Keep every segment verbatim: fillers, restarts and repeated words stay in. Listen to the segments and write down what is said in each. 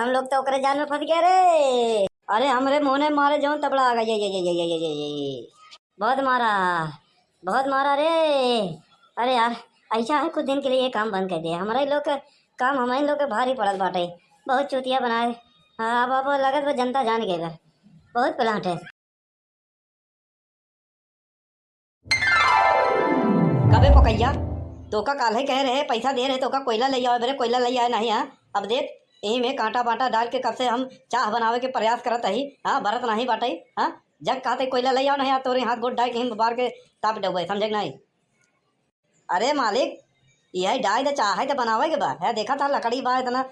हम लोग तो ओकरे जाल में फंस गए रे। अरे हमरे मोहने मारे जौन तबड़ा आ गया, ये, ये, ये। बहुत मारा, बहुत मारा रे। अरे यार, ऐसा है कुछ दिन के लिए ये काम बंद कर दिया। हमारे लोग के काम, हमारे लोग के भारी पड़ल बाटे। बहुत चूतिया बनाए। हाँ, अब, अब लगत बा जनता जान गए बा। बहुत प्लाट है। कबे पकैया, तोका काल्हे कहे रहे, पैसा दे रहे, तोका कोयला लइ आवे, बरे कोयला लइ आवे नहीं, हाँ? अब देख, यही में कांटा बांटा डाल के कब से हम चाह बनावे के प्रयास करत हई, हाँ? बरत नहीं बाटे, हाँ? जग कहते कोयला लइ आओ नहीं, आ तोरे हाथ गोड़ डाल के हम बार के ताप डुबे, समझे कि नहीं? अरे मालिक, यही डाल दे, चाह है तो बनावे के बा, है देखा था लकड़ी बा इतना,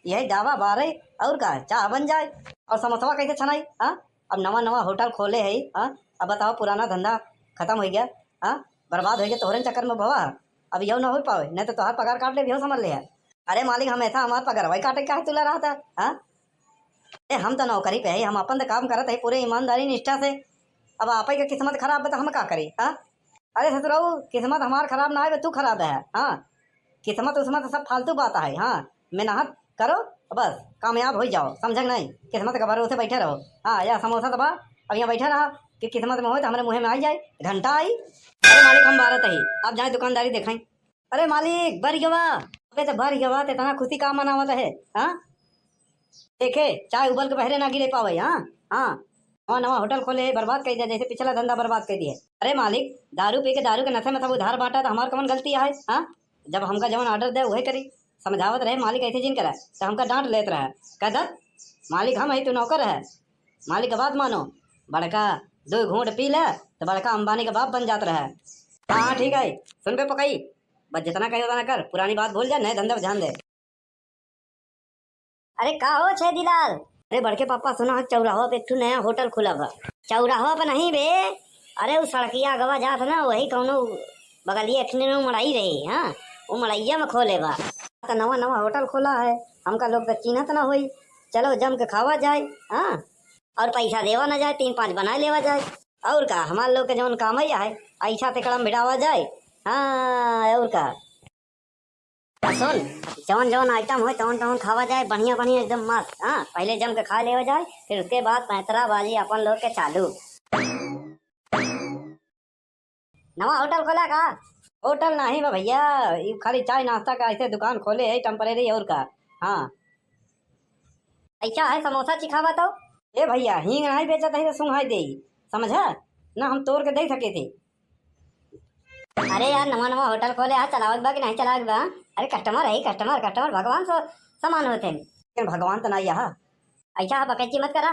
यही डावा बारे और का चाह बन जाए। और समोसवा कैसे छनाई, हाँ? अब नवा नवा होटल खोले है, हाँ? अब बताओ, पुराना धंधा खत्म हो गया, हाँ? बर्बाद हो गया तोहरे चक्कर में भवा। अब यहो ना हो पावे, नहीं तो तोहार पगार काट ले भी हो समझ ले है। अरे मालिक, हम ऐसा हमार पगार वही काटे का है तुला रहा था, हाँ? अरे हम तो नौकरी पे है, हम अपन तो काम करत है पूरे ईमानदारी निष्ठा से। अब आपे के किस्मत खराब बा तो हम का करी, हाँ? अरे ससुराऊ, किस्मत हमार खराब ना है, तू खराब है, हाँ? किस्मत उस्मत सब फालतू बात है, हाँ? मेहनत करो, बस कामयाब हो जाओ, समझे कि नहीं? किस्मत के भरोसे बैठे रहो। हाँ, या समोसा तो बा, अब यहाँ बैठे रहा कि किस्मत में हो तो हमारे मुँह में आ जाए, घंटा आई। अरे मालिक, हम बारत ही, आप जाए दुकानदारी देखें। अरे मालिक, भर गवा, अबे तो भर गवा, तो इतना खुशी का मनावत है, हाँ? देखे, चाय उबल के बहरे ना गिरे पावे, हाँ? हाँ, नवा नवा होटल खोले, बर्बाद कर दिया, जैसे पिछला धंधा बर्बाद कर दिए। अरे मालिक, दारू पी के दारू के नशे में सब उधार बांटा, तो हमार कौन गलती है, हाँ? जब हमका जवन ऑर्डर दे, वही करी। समझावत रहे, "मालिक ऐसे जिन करा," तो हमका डांट लेत रहा। कह दत, "मालिक हम है, तू नौकर है, मालिक का बात मानो।" बड़का दो घूंट पी ले, तो बड़का अंबानी का बाप बन जात रहा। हाँ, हाँ, ठीक है, सुन बे पकई, बस जितना कही उतना कर, पुरानी बात भूल जा, नए धंधे पर ध्यान दे। अरे का हो छेदीलाल? अरे बड़के पापा, सुना है चौराहा पे एक ठो नया होटल खुला बा। चौराहा पे नहीं बे, अरे उ सड़किया अगवा जात है ना, वही कौनो बगलिया एक ठो मड़ई रही, हाँ, वो मड़ैया में खोले बा। तो नवा नवा होटल खोला है, हमका लोग तो चिन्हत ना होई। चलो जम के खावा जाए, हाँ, और पैसा देवा ना जाए, तीन पाँच बनाए लेवा जाए। और का, हमार लोग के जौन काम है, ऐसा ते कड़म भिड़ावा जाए। हाँ, और का। आ सुन, जवन जवन आइटम होई, तवन तवन खावा जाए, बढ़िया बढ़िया, एकदम मस्त। हाँ, पहिले जम के खा लेवे जाए, फिर उसके बाद पैंतरा बाजी अपन लोग के चालू। नवा होटल खोला का? होटल नाही बा भैया, ई खाली चाय नाश्ता का ऐसे दुकान खोले है टेम्परेरी, और का। हाँ। ऐसा है, समोसा चिखावा तो। ए भैया, हींग नाही बेचत है तो सुंघाई देई, समझा? ना हम तोड़ के दे सके थे। अरे यार, नवा नवा होटल खोले, आज चलावत बा कि नहीं चलावत बा? अरे कस्टमर है, कस्टमर, कस्टमर भगवान सो समान होते हैं। लेकिन भगवान तो नहीं यहाँ। ऐसा आप बकैची मत करा,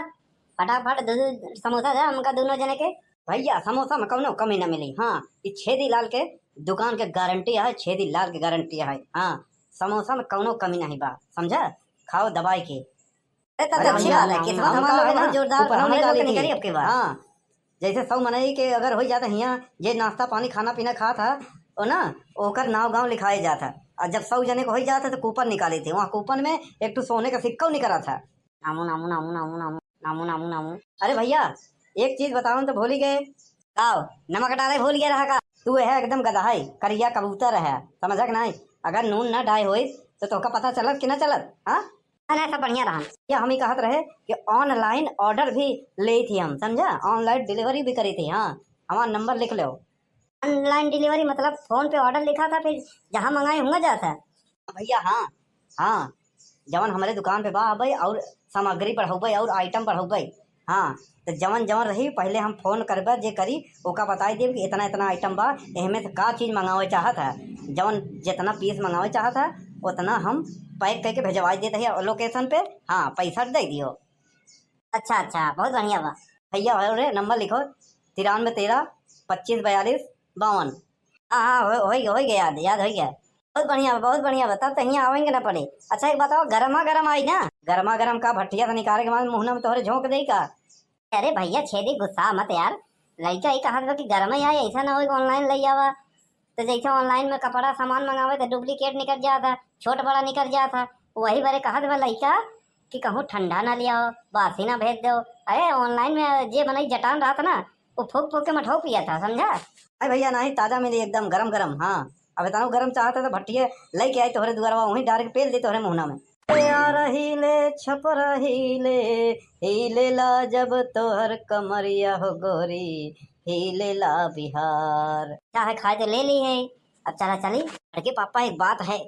फटाफट दो, दो समोसा दे हमका दोनों जने के। भैया, समोसा में कौनो कमी ना मिली। हाँ, ये छेदी लाल के दुकान के गारंटी है, छेदी लाल के गारंटी है। हाँ, समोसा में कौनो कमी नहीं बा, समझा? खाओ दबाई के। अरे, तब अरे अच्छी भैया, बात है, हम, किस्मत हम हमारे का लोग है ना, बहुत जोरदार बा, ऊपर हम हमारे लोग निकाली के थी। निकली अब के बाद। हाँ, जैसे सौ मनई के अगर हो जाता हियाँ, जे नाश्ता पानी खाना पीना खात है, ओ ना, ओकर नाव गाँव लिखाए जात है। और जब सौ जने को हो जात है तो कूपन निकाली थी, वहाँ कूपन में एक ठो सोने का सिक्का निकला था। नामू, नामू, नामू, नामू, नामू, नामू, नामू, नामू। अरे भैया, एक चीज बताओ तो भूल ही गए। आओ, नमक डाले भूल गया रहा का? तू है एकदम गधा है, करिया कबूतर है, समझा कि नहीं? अगर नून ना डाए होई तो तोहका पता चलत कि ना चलत, हाँ? ना, ना, सब बढ़िया रहा। या हम ही कहत रहे कि online order भी ले थी हम, समझा? Online delivery भी करी थी, हाँ। हमारा नंबर लिख लो। Online delivery मतलब फोन पे order लिखा था, फिर जहाँ मंगाए हुआ जाता है? भैया, हाँ, हाँ, जवन हमरे दुकान पे बा अबे और सामग्री बढ़ौबे और item बढ़ौबे। हाँ, तो जवन जवन रही पहले हम फोन करबे, जे करी ओका बताई देब कि इतना इतना item बा, एहमे से का चीज मंगावे चाहत है। जवन जितना पीस मंगावे चाहत है उतना हम पैक करके भेजवाई देते हैं लोकेशन पे। हाँ, पैसा दे दियो। अच्छा, अच्छा, बहुत बढ़िया बा। भैया, और रे, नंबर लिखो, तिरानबे तेरह पच्चीस बयालीस बावन। हाँ, हाँ, हो, हो, हो गया याद, याद हो गया। बहुत बढ़िया बा, बहुत बढ़िया बा, तब तो हियाँ आवेंगे ना पड़े। अच्छा, एक बताओ, गरमा गरम आई ना? गरमा गरम का भट्टिया से निकाले के बाद मुहना में तोहरे झोंक दे का? अरे भैया, छेदी गुस्सा मत यार, लड़का ही कहत बा कि गरमा ही आई, ऐसा ना हो कि online ले आवा। तो जैसे online में कपड़ा सामान मंगावे तो duplicate निकल जाता, छोट बड़ा निकल जाता, वही बारे कहत बा लइका कि कहूँ ठंडा ना ले आओ, बासी ना भेज दो। अरे online में जे मनई जटान रहत ना, वो फूक फूक के मठो पिया था, समझा? अरे भैया, नहीं, ताजा मिली एकदम गरम गरम। हाँ, अब इतना गरम चाहता तो भट्टिए लेके आई तोहरे दुआरवा, वहीं direct पेल दी तोहरे मुहना में। यार हिले छपरा हिले, हिलेला जब तोहर कमरिया हो गोरी, हिलेला बिहार। चाहे खाए तो ले ली है, अब चला चली। बड़के पापा, एक बात है,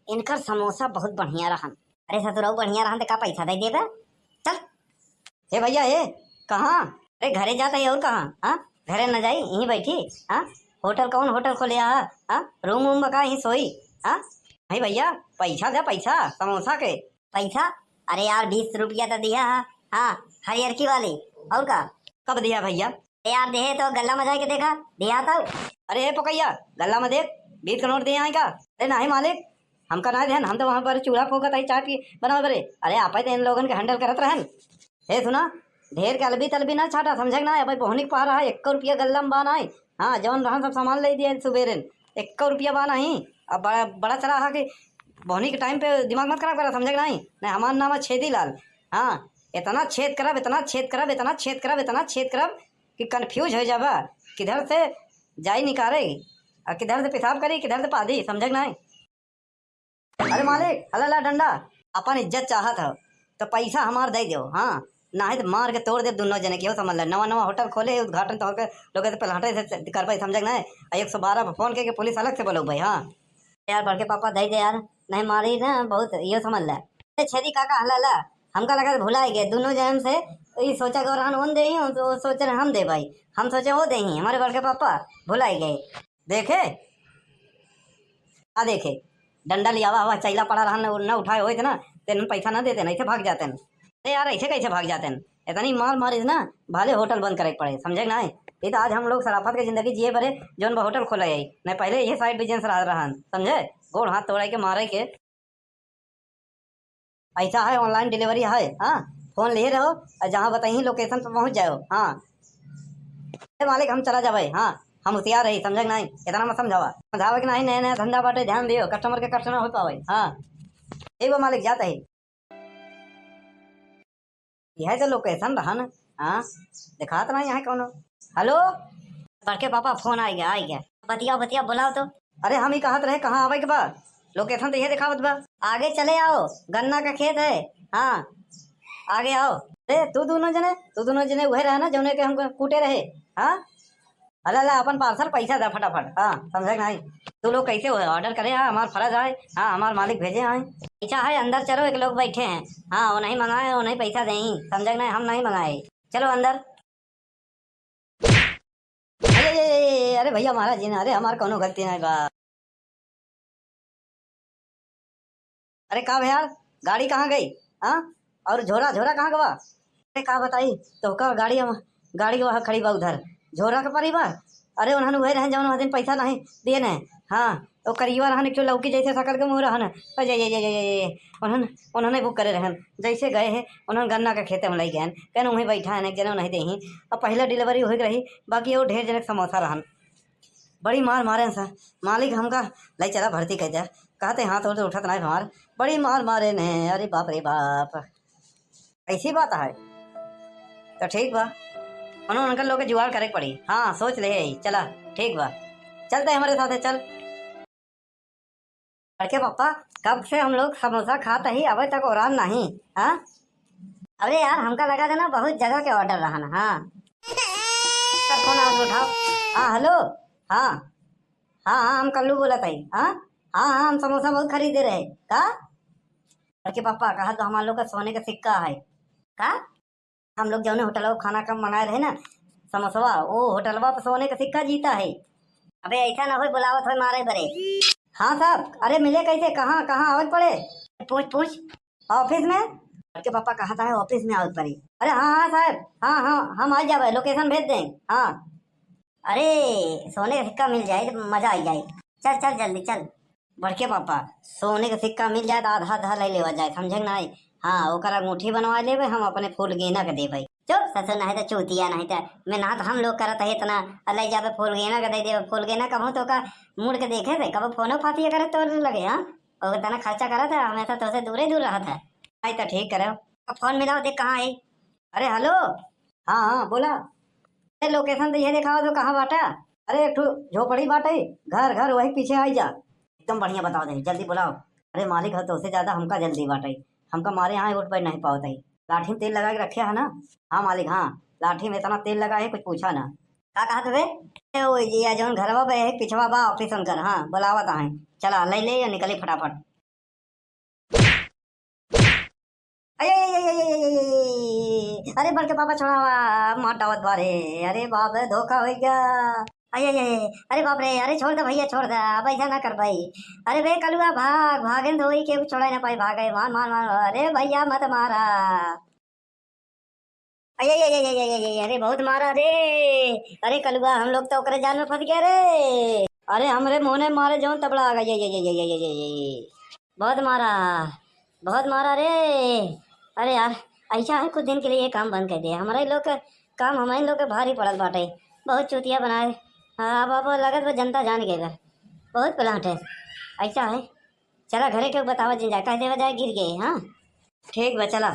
इनकर समोसा बहुत बढ़िया रहन। अरे ससुरऊ, बढ़िया रहन तो का पैसा दे देबे? चल। हे भैया, हे, कहाँ? अरे घरे जात है और कहाँ? हाँ, घरे न जाई, यहीं बैठी। हाँ, होटल, कौन होटल खोले? हाँ, हाँ, रूम वूम बका, यहीं सोई। हाँ, नहीं भैया, पैसा दे, पैसा समोसा के। पैसा? अरे यार, बीस रुपया तो दिया है। हाँ, हरियरकी वाली। और का? कब दिया भैया? अरे यार, देहे तो गल्ला में जाए के देखा, दिया तो। अरे ए पकैया, गल्ला में देख, बीस का नोट दिया है का? अरे नहीं मालिक, हमका ना देहन, हम तो वहाँ पर चूल्हा फूकत आई, चाय पी बनावे बरे। अरे आप ही तो इन लोगन के हैंडल करत रहन। हे सुना, ढेर के अलबी तलबी ना छाटा, समझे ना? अब बोहनी के पहर रहा, एक्को रुपया गल्ला में बा नाई। हाँ, जौन रहन सब सामान ले दिए सुबेरे, एक्को रुपया बा नहीं। अब बड़ा, बड़ा चला हा कि बोहनी के टाइम पे दिमाग मत खराब करा, समझे नहीं? नहीं, हमार नाम है छेदी लाल। हाँ, इतना छेद करब, इतना छेद करब, इतना छेद करब, इतना छेद करब कि कंफ्यूज हो जाबा, किधर से जाई निकारे और किधर से पेशाब करी, किधर से पादी, समझे नहीं? अरे मालिक, हला ला डंडा, अपन इज्जत चाहत हो तो पैसा हमार दे दो, हाँ, नाहीं तो मार के तोड़ दे दोनों जने के, हो समझ ले। नवा नवा होटल खोले, उद्घाटन तो होके लोग से पलहटे से करबे, समझे ना? आ एक सौ बारह पर फोन करके पुलिस अलग से बोलो भाई, हाँ। यार बड़के पापा दे दे यार, नहीं मारी ना बहुत, ये समझ ले। अरे छेदी काका, हला ला, हमका लगा भुलाई गए दोनों जन से, ई सोचा गो रहन ओन दे ही, तो सोचे हम दे भाई, हम सोचे वो दे ही, हमारे बड़के पापा भुलाई गए। देखे? आ देखे, डंडा लियावा हुआ, चैला पड़ा रहन, न उठाए होइत ना, तेन पैसा ना देते ना, ऐसे भाग जाते न। अरे यार, ऐसे कैसे भाग जाते न? इतनी मार मारिस ना, भले होटल बंद करे के पड़े, समझे ना? ये तो आज हम लोग सराफत के जिंदगी जिए बरे, जौन बा होटल खोले है, नहीं पहले ये साइड बिजनेस रहा रहन, समझे? गोड़ हाथ तोड़े के, मारे के। ऐसा है, ऑनलाइन डिलीवरी है, हाँ, फोन लिए रहो और जहाँ बताई लोकेशन पर पहुँच जाओ, हाँ। अरे मालिक, हम चला जाबे, हाँ, हम होशियार रही, समझे नहीं, इतना मत समझावा, समझावे के नहीं, नया नया धंधा बाटे, ध्यान दियो, कस्टमर के कष्ट ना हो पावे, हाँ। ठीक बा मालिक, जात है। यह तो लोकेशन रहन, हाँ, दिखात ना यहाँ कौनो। हेलो, बड़के पापा फोन आ गया, आ गया, बतिया बतिया बुलाओ तो। अरे हम ही कहत रहे कहाँ आवे के बा, लोकेशन तो यह दिखावत बा। आगे चले आओ, गन्ना का खेत है, हाँ, आगे आओ। अरे तू दोनों जने, तू दोनों जने वह रहे ना जौने के हमको कूटे रहे, हाँ। अला ला, अपन पार्सल पैसा दे फटाफट, हाँ, समझे नहीं? तू लोग कैसे हो, ऑर्डर करे, हाँ, हमार फर्ज आए, हाँ, हमार मालिक भेजे आए। ऐसा है, अंदर चलो, एक लोग बैठे हैं, हाँ, वो नहीं मंगाए, वो नहीं पैसा दें, समझे नहीं, हम नहीं मंगाए, चलो अंदर। अरे, अरे, अरे, अरे भैया महाराज जी ने, अरे हमार कौनो गलती नहीं बा। अरे का भैया, गाड़ी कहाँ गई? हाँ, और झोरा, झोरा कहाँ गवा? अरे का बताई तोहका, गाड़ी हम, गाड़ी वहाँ खड़ी बा उधर, झोरा के परी बा। अरे उन्हन वही रहन जौन वह दिन पैसा नहीं दिए ने। हाँ, वो करियवा रहन, एक ठो लौकी जैसे सकल के मुँह रहन। अरे, ये, ये, ये, ये, ये, उन्हन, उन्हने बुक करे रहन, जैसे गए हैं उन्हन गन्ना के खेते में लई गए, कहन वहीं बैठा है, एक जने नहीं देही। अब पहला डिलीवरी हो रही, बाकी वो ढेर जने के समोसा रहन। बड़ी मार मारे हैं सर, मालिक हमका ले चला भर्ती कर दे, कहते हाथ और उठत नहीं हमार, बड़ी मार मारे ने, अरे बाप रे बाप। ऐसी बात है, तो ठीक बा, उन्होंने उनका लोग के जुगाड़ करे के पड़ी। हाँ, सोच ले ही, चला, ठीक बा, चलते हैं हमारे साथ, चल। बड़के पापा, कब से हम लोग समोसा खात ही, अबे तक ओरान नहीं, हाँ? अरे यार, हमका लगा था ना, बहुत जगह के ऑर्डर रहा ना, हाँ। सर, फोन आओ, उठाओ। हाँ, हेलो। हाँ, हाँ, हाँ, हम कल्लू बोलत हई। हाँ, हाँ, हाँ, हम समोसा बहुत खरीदे रहे। का? बड़के पापा, कहा तो हमारे लोग का सोने का सिक्का है। का? हम लोग जौने होटलवा खाना कम मंगाए रहे ना, समोसवा, वो होटलवा पे सोने का सिक्का जीता है। अबे ऐसा ना होए, बुलावत होए मारे बरे। हाँ साहब, अरे मिले कैसे, कहाँ, कहाँ आवे के पड़े? पूछ, पूछ। ऑफिस में? बड़के पापा कहा था है ऑफिस में आवे के पड़ी। अरे हाँ, हाँ साहब, हाँ, हाँ, हम आ जावे, लोकेशन भेज दें। हाँ। अरे सोने का सिक्का मिल जाए तो मजा आ जाए। चल, चल जल्दी चल। बड़के पापा, सोने का सिक्का मिल जाए तो आधा आधा ले लेवा जाए, समझे कि नहीं? हाँ, ओकर अंगूठी बनवा लेबे, हम अपने फूल गेना के देबे। चुप ससुर, नहीं तो चूतिया, नहीं तो मेहनत हम लोग करत है इतना, और ले जाबे फूल गेना के दे देबे। फूल गेना कबहूँ तो का मुड़ के देखे थे, कबो फोनो फातिया करे तो लगे, हाँ? और इतना खर्चा करत है, हमेशा तोसे दूरे दूर रहत है। आई तो ठीक करे। अब फोन मिलाओ, देख कहाँ है। अरे हेलो। हाँ, हाँ, बोला। अरे लोकेशन तो ये दिखाओ तो कहाँ बाटा? अरे एक ठो झोपड़ी बाटे, घर, घर वही पीछे आई जा। एकदम बढ़िया बताओ दे, जल्दी बुलाओ। अरे मालिक, हो तोसे ज्यादा हमका जल्दी बाटे, हमका मारे यहाँ उठ बैठ नहीं पावत है। लाठी में तेल लगा के रखे है ना? हाँ मालिक, हाँ, लाठी में इतना तेल लगा है, कुछ पूछा ना। का कहत बे? ए, ओ जिया, जौन घरवा पे है, पिछवा बा ऑफिस उनकर, हाँ, बुलावत हैं, चला, ले ले या निकली फटाफट। अये, अये, अये, अये, अये, अये, अये, अरे बड़के पापा छोड़ावा, मार डावत बारे, अरे बाप रे, धोखा हो गया। अये, अये, अरे बाप रे, अरे छोड़ दे भैया, छोड़ दे, अब ऐसा ना कर भाई। अरे बे कलुआ, भाग, भागेन तो वही केहू छोड़ा ना पाई, भागे, मार, मार, मार, अरे भैया मत मारा। अये, अये, अये, अरे बहुत मारा रे। अरे कलुआ, हम लोग तो ओकरे जाल में फंस गए रे। अरे हमरे मोने मारे जौन तबड़ा आ गया, ये, ये, ये, ये, ये, ये, ये। बहुत मारा, बहुत मारा रे। अरे यार, ऐसा है, कुछ दिन के लिए ये काम बंद कर दिया। हमारे लोग के काम, हमारे लोग के भारी पड़ल बाटे, बहुत चूतिया बनाए। हाँ, अब, अब लगत बा जनता जान गए बा, बहुत प्लांट है। ऐसा है, चला घरे के बतावा जिन जा, कह देवा जाए गिर गए। हाँ ठीक बा, चला।